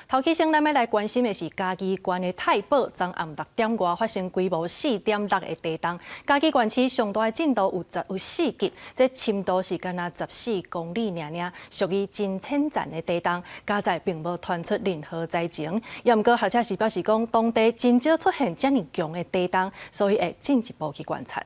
頭起先，咱欲來關心的是嘉義縣的太保，昨暗6點外發生規模4.6的地動。嘉義縣市上大的震度有4級，這深度是干焦14公里爾爾，屬於真淺層的地動。佳哉並無傳出任何災情，也毋過學者是表示講，當地真少出現遮爾強的地動，所以會進一步去觀察。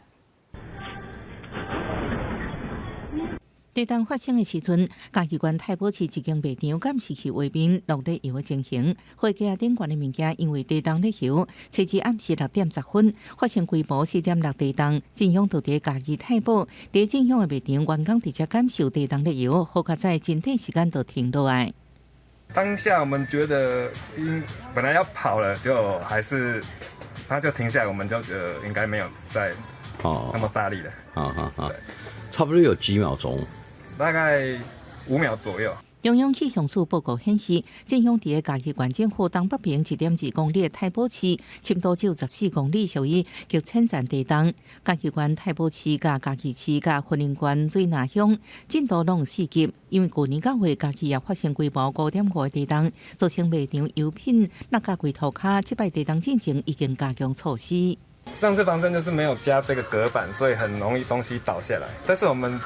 地動發生的時陣，嘉義縣太保市一間賣場監視器畫面錄咧搖的情形，貨架頂懸的物件因為地動咧搖。初二暗時6點10分發生規模4.6地動，震央就佇嘉義太保，佇震央的賣場員工直接感受地動咧搖，好佳哉真短時間就停落來。當下我們覺得，應本來要跑了，就還是他就停下來，我們就覺得應該沒有再那麼大力了。好好好，差不多有幾秒鐘。大概5秒左右。中央氣象署報告顯示，震央佇嘉義縣政府東北邊1.2公里的太保市，深度只有14公里，屬於極淺層地動。嘉義縣太保市、佮嘉義市、佮雲林縣水湳鄉震度攏4級。因為舊年9月嘉義也發生規模5.5的地動，造成賣場油品落甲櫃塗跤。這擺地動進前已經加強措施。上次防震就是沒有加這個隔板，所以很容易東西倒下來。這次我們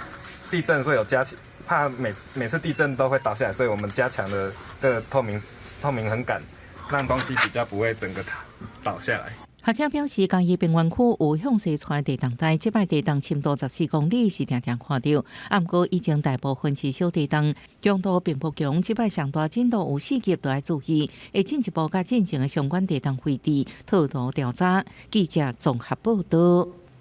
地震所以有加強，怕每每次地震都會倒下來，所以我們加強了這個透明橫桿，讓東西比較不會整個倒下來。學者表示，嘉義平原區有向西傳地動帶，這擺地動深度14公里是定定看著。毋過以前大部分是小地動，強度並不強。這擺上大震度有4級，都愛注意，會進一步佮進前的相關地動位置套圖調查。記者綜合報道。